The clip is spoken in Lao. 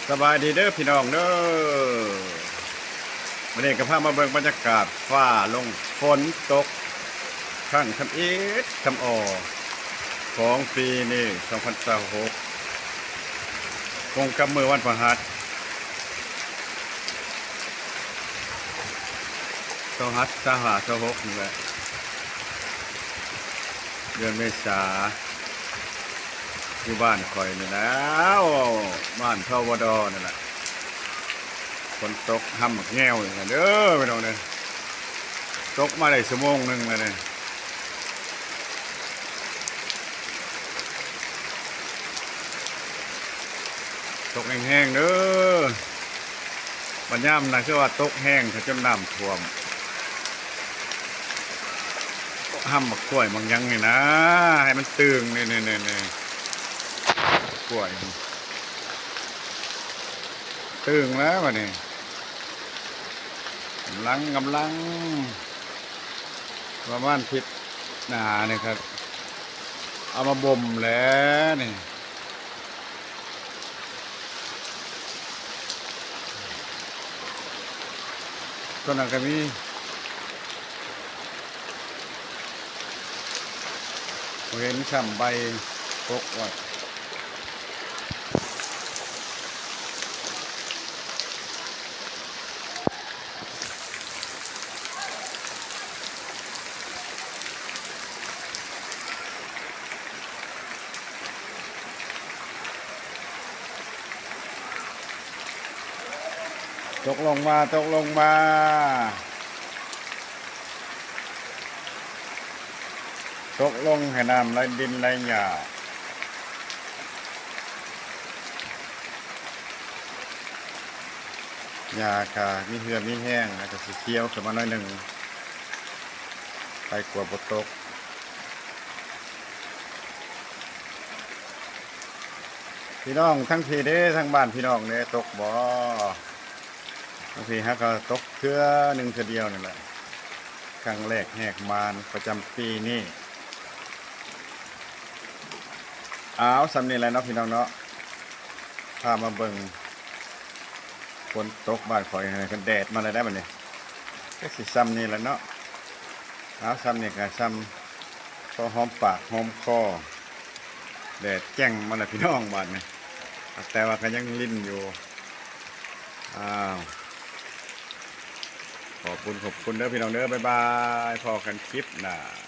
ສະບາຍດີເດີພີ່ນ້ອງເດີ ມື້ນີ້ກໍພາມາເບິ່ງບັນຍາກາດຟ້າລົງຝົນຕົກຄັ້ງທຳອິດທຳອໍຂອງປີນີ້ ສອງພັນຊາວຫົກ ກົງກັບມື້ວັນພະຫັດ ຊາວຫ້າ ຊາວຫົກນີ້ແຫຼະ ເດືອນເມສາ ຢູ່ບ້ານຂ້ອຍນີ້ແຫຼະ ບ້ານ ທວດ ນີ້ແຫຼະ ຝົນຕົກຮຳບັກແງວນີ້ແຫຼະເດີພີ່ນ້ອງເດີ ຕົກມາໄດ້ຊົ່ວໂມງໜຶ່ງແລ້ວນີ້ ຕົກແຮງໆເດີ ບັດຍາມນັ້ນຄືວ່າຕົກແຮງ ເຂົາຈົນນ້ຳຖ້ວມ ຮຳບັກກ້ວຍບັກຫຍັງນີ້ນະ ໃຫ້ມັນຕຶງ ນີ້ໆໆໆ ກ້ວຍ ຕຶງແລ້ວບັດນີ້ ກຳລັງ ກຳລັງ ປະມານທິດໜ້ານີ້ກໍເອົາມາບົ່ມແຫຼະນີ້. ຕົວນັ້ນກໍມີ ບໍ່ເຫັນຊ້ຳໃບປົກໄວ້. ຕົກລົງມາ ຕົກລົງມາ ຕົກລົງໃຫ້ນ້ຳໄຫຼດິນໄຫຼຫຍ້າ ຫຍ້າກະມີເຫື່ອມີແຮງ ແລ້ວກະຊິຂຽວຂຶ້ນມາໜ້ອຍໜຶ່ງ ໄຄກວ່າບໍ່ຕົກ. ພີ່ນ້ອງທາງພີ້ເດ້ ທາງບ້ານພີ່ນ້ອງເດ້ ຕົກບໍ່? ທາງພີ້ຫາກໍຕົກເທື່ອໜຶ່ງເທື່ອດຽວນີ້ແຫຼະ ຄັ້ງແລກແຫກມານປະຈຳປີນີ້. ອ້າວ ສ່ຳນີ້ແຫຼະເນາະພີ່ນ້ອງເນາະ ພາມາເບິ່ງຝົນຕົກບ້ານຂ້ອຍ ແດດມາແລ້ວໄດ໋ບັດນີ້ ກໍຊິສ່ຳນີ້ແຫຼະເນາະ. ອ້າວ ສ່ຳນີ້ກໍສ່ຳພໍຫອມປາກຫອມຄໍ ແດດແຈ້ງມາແລ້ວພີ່ນ້ອງບາດນີ້ ແຕ່ວ່າກໍຍັງລິນຢູ່. ອ້າວ ຂອບຄຸນ ຂອບຄຸນເດີພີ່ນ້ອງເດີ ບາຍບາຍ ພໍ້ກັນຄລິບໜ້າ.